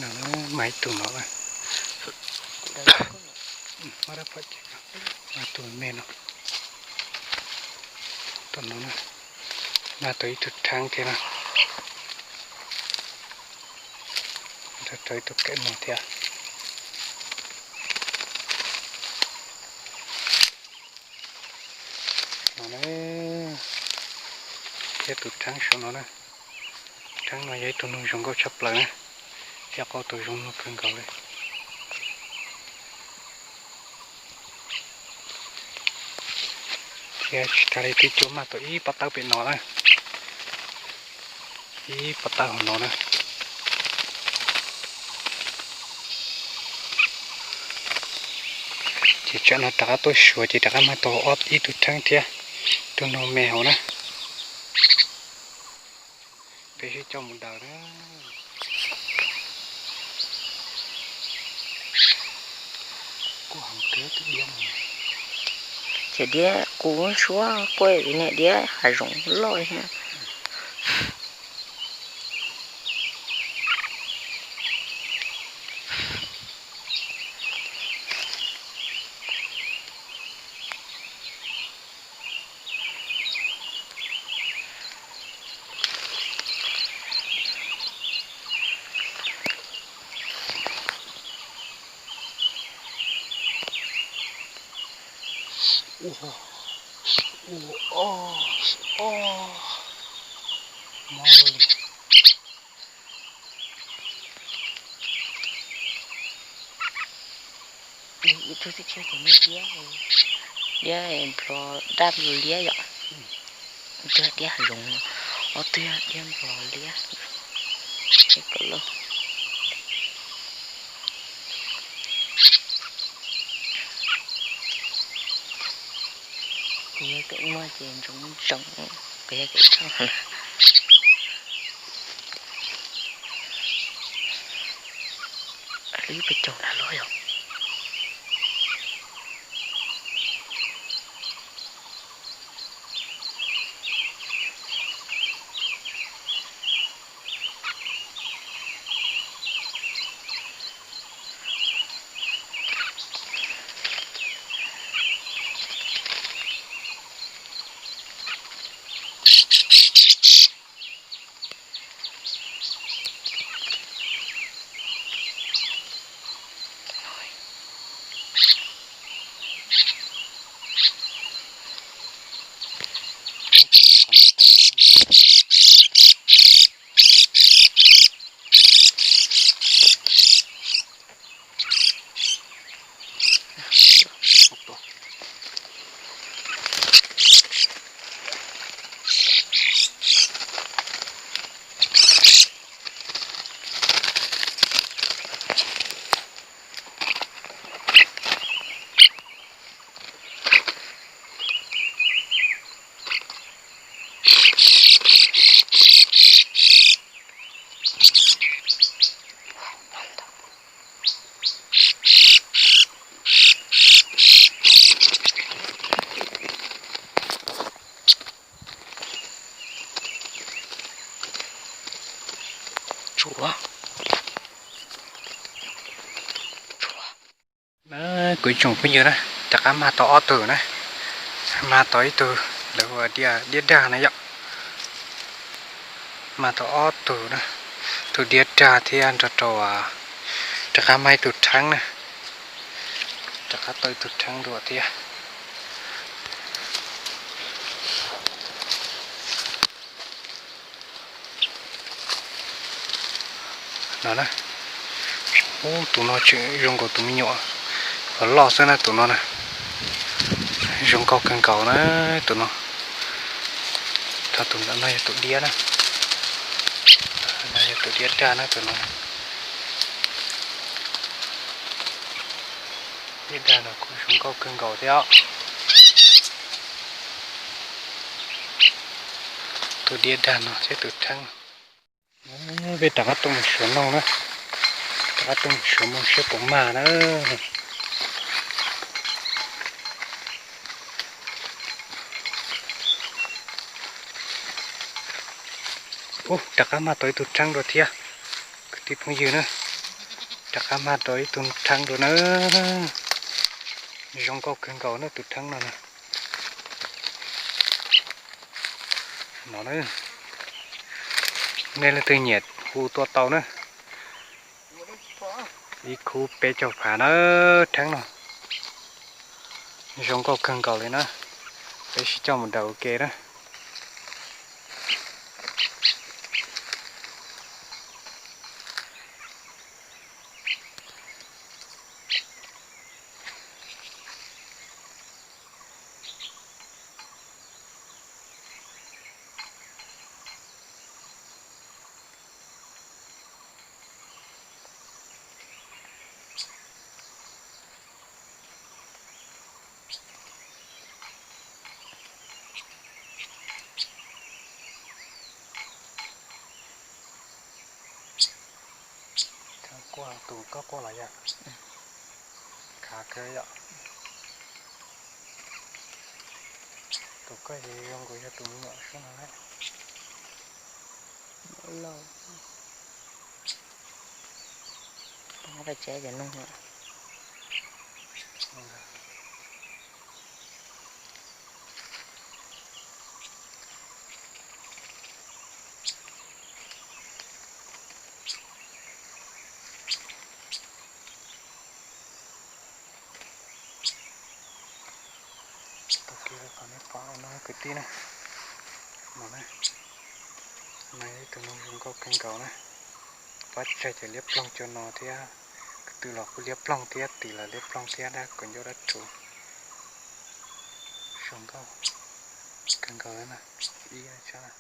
No, mag ib tug no na. Mag tus me no. Tus no na, mag tau ib tug rheeb thiab na. Rau ib tug kaim mog thiab. No na, thiab tus rheeb saum no na. Rheeb no yog ib tug noog zoo nkauj tshaj plaws na, thiab qau tau zoo mloog kawg nkaus li. Thiab tsis tas li, twb cuab mag tau ib pob tawb pem no na, ib pob tawb hauv no na. Ces tsam no rov qab tuaj xyuas ces rov qab mag tau ob ib tug rheeb thiab, tus noog me hauv na. Peb sib coj mus daws na. Ces diab kuv suab kuj niam diab hav zoov loj thiab. Ua, ua, o, o, mob li. Ib tug tib tsheb ces neb diab, diab nplog daj nplog liab yom. Ib tug diab hav zoov, ob tug diab nplog liab. Kom loj. Kuv yog kev muaj ces ntsoov ntsoov, kuv yog kev txhaum na. Lub pes caug na los yog. Tsuav, tsuav. Na, kuv ib tsoom phooj ywg na, rov qab mag tau ob tug na, mag tau ib tug lawv hu ua diab dag na yom. Mag tau ob tug na, tus diab dag thiab nrog rau, rov qab mag ib tug rheeb na, rov qab tau ib tug rheeb dua thiab. No na, ub, tus no tseem zoo nkaus tus me nyuam uas loj xwb na, tus no na, zoo nkauj kawg nkaus na, tus no. Thaum tus ntawm no yog tus diab na, no yog tus diab dag na, tus no. Diab dag no kuj zoo nkauj kawg nkaus thiab. Tus diab dag no thiab tus rheeb. Peb rov qab tuaj mus xyuas noog na, rov qab tuaj mus xyuas moo seb puas mag na. Ub, rov qab mag tau ib tug rheeb dua thiab, kwv tij phooj ywg na. Rov qab mag rau ib tug rheeb dua na. Zoo nkauj kawg nkaus na tus rheeb no na. No na, nej leej twg nyiam hu tuaj tau na. Ib khub peb caug phav na, rheeb no. Zoo nkauj kawg nkaus li na. Peb sib coj mus daws ua ke na. Tus koj quaj los yog? Khav kawg yom. Tus koj ces zoo nkaus yog tus me nyuam sub no lawm. Lauj, peb tsev ces nug. Tau kiag qhov nej pom no kwv tij na. No na, no yog ib tug noog zoo nkauj kawg nkaus na. Pov tseg ces liab ploog cuag no thiab, kwv tw los kuj liab ploog thiab, tim los liab ploog thiab, dab kaus ncauj dab tsuas. Zoo nkauj kawg nkaus na, ib na sab na.